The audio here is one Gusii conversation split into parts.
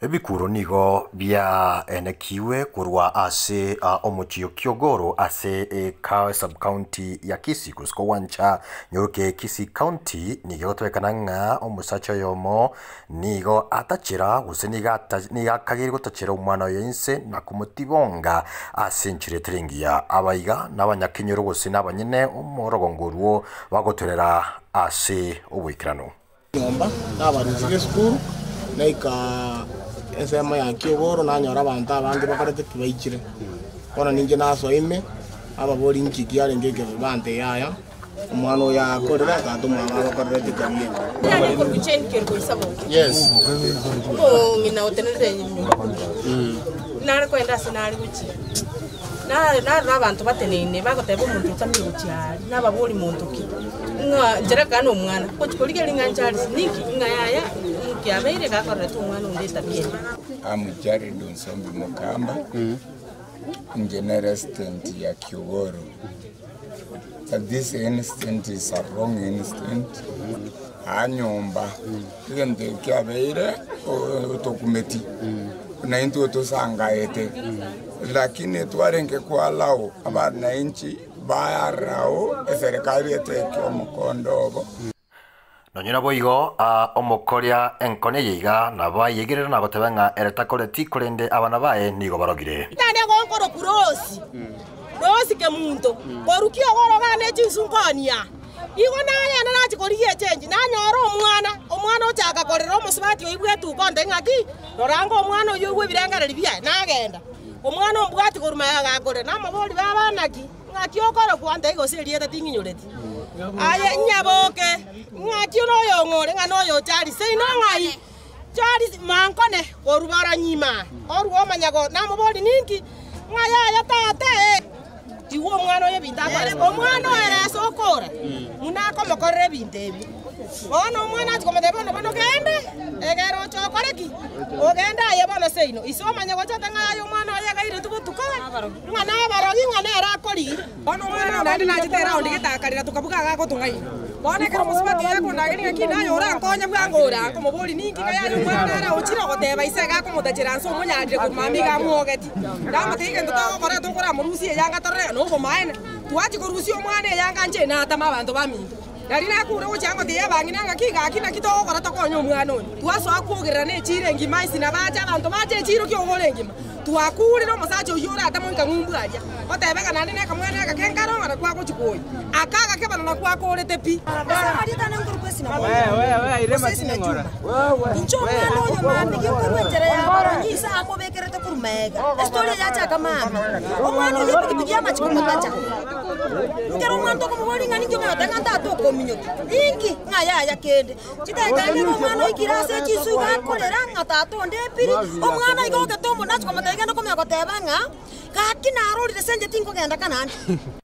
Ebikuro nigo biaenekiwe korwa ase omochie o Kiogoro ase sub-county ya Kisii gose kogwancha nyoroke Kisii County nigo egotebekana ng'a omosacha oyomo nigo atachera gose nigo nigo akageire gotachera omwana oye inse na komotibonga ase enchera etari engiya. Abaiga na abanyakenyoro gose na abanyene omorogongo orwo bagotorera ase oboikeranu. Nyomba, nabarusia esukuru, naika ensemo ya kiogoro nanyora abanto abange bakorete ki baichire. Bono ninche nasoa ime, nababoria inki kiarenge ekebe bantebia yaya, omwana oyo akorire tata omwabo abakorerete etabia eye. Nare korwa Jane Kerubo Isaboke, omong'ina otenerete nyuma. Nare kogenda ase nare gochia, narora abanto bateneine bagoteba omonto otamire gochia aria, nababori monto ki? Ng'a nchera kare na omwana, gochia korigereria ng'a Charles ninki? Ng'a yaya nki abeire iga akorerete omwana onde etabia eye. I'm Jared Onsombi Mukamba, inche ne resident ya Kiogoro. But this incident is a wrong incident, aa nyomba egento eki kiabeire otokumeti buna intwe tosangaete, lakini twarenge koallow abananchi Baarao eserekari eteke omokondo obo. Nonya naboigo, omokoria enkone eye iga nabo ayegerere na goteba ng'a ere takoreti, korende abana baye nigo barogire. Naende gonkoroku Rosi, Rosi Kemunto, korwa kiogoro igaa ne chinsu nkonia. Igo nagenda nachia korigia echenji, nanyora omwana, omwana ochaka korera omosubati oyio bw'etuko onte ng'aki, rora ango omwana oyio oigwe ebirengererio biaye, nagenda. Omwana ombwati korwa magega gakorera, namobori, Baba, naki? Ng'aki okorokwa? Ntaiga gose erieta ting'inyoreti. Aye nyaboke, ng'aki noyong'o ore? Ng'a noyo Charles. Seino ng'ai? Charles, mankone korwa bara nyima. Orwa omanya go, namobori, Ninki? Ng'a yaya tata, ee. Igwa omwana oyo ebinto akorete. Omwana oyo ere ase okora, buna akomokorera ebinto ebi. Bono omwana achia komotebia, Bono bono genda, egere oche okore ki? Ogende aye bono seino. Ise omanye gocha ate ng'a aye omwana oye egairetwe botuko, ng'a nabarogi, ng'a nere akorigia. Bono omwana oo naende nachete eraundi gete akarera tokabuga iga agotong'aina. Bono ekero omosubati oyo akondageria ng'a ki naye orankonye bwango ore aa, nkomoboria ninki ng'a yaye omwana nare aochire ogoteba ise iga akomotachera nse omonyarire korwa mambia iga amwogeti. Ndamotebia egento togokora tokoramorusia eyanga torore ng'a nobomaene. Twachia korusia omwana eyanga nche natama abanto baminto. Nari nakure gochia ngotebia abang'ina ng'aki gaki naki togokora tokonye omwana oyo. Twasoa kwogerera nechiiro engima ase nabache abanto bache echiiro ki'ogoro engima. Twakuurire omosacha oyio oratame goika ng'umbu aria, otebe ng'a naende nekamwana agake nkaro ng'a nakwo agochia koyia. Aka agake bono nakwo akoorete pi. Ase amarieta ane nkorokwa esinagogi, gose esinajuma. Inche omwana oyo mambia ginkorwa enchera ya abaronyi ise amobekerete korwa magega. Estori eye yachaka mambia. Omwana oyio epikipiki y'amachiko motacha. Ekero omwanto okomoboria ng'a ninki omanyete ng'a tata okominyokia, ninki? Ng'a yaya kende. Chidakika nigo omwana oikire ase chinsu iga akorera ng'a tata onde epiri, omwana iga ogete omonwe komotebia genda komanya goteba ng'a gaki narorire ase inche tinkogenda Kanani.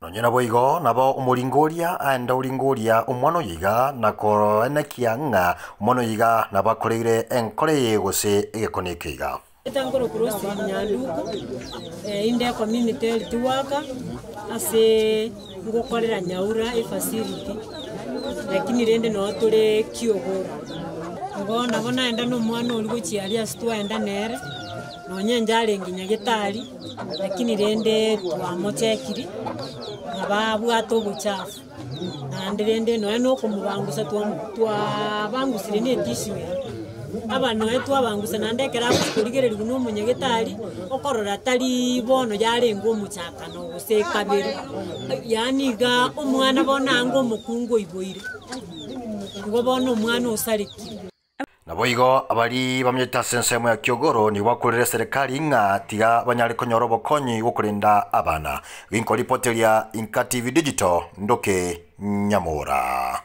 Nonya naboigo, nabo omoringoria aende oringoria omwana oyo iga, na koenekia ng'a omwana oyo iga nabo akoreire enkoro eye gose egekone eke iga. Etangoro korwa Roslyn Nyanduko, inde ecommunity health worker ase ngokorera Nyaura efacility, lakini rende noo tore Kiogoro. Igo nabo naenda na omwana oria gochia aria ase twaenda nere, nonye inche arenge nyagetari, lakini rende twamochekiri, nabo abwate obochafu. Naende rende nonya na okomobangusa twabangusire na etissue eye, aba nonya twabangusa naende ekero agochi korigereriwa na omonyagetari, okorora tariiii bono yarenge omochakano gose kabere, yaani igaa omwana bono ange omokungu oiboire, igo bono omwana osarekire. Naboigo abaria bamenyete ase ensemo ya Kiogoro nigo bakurire eserekari ng'a tiga banyare konyora obokonyi bw'okorenda abana. Ginkoripoteria Inka TV Digital, ndoke Nyamora.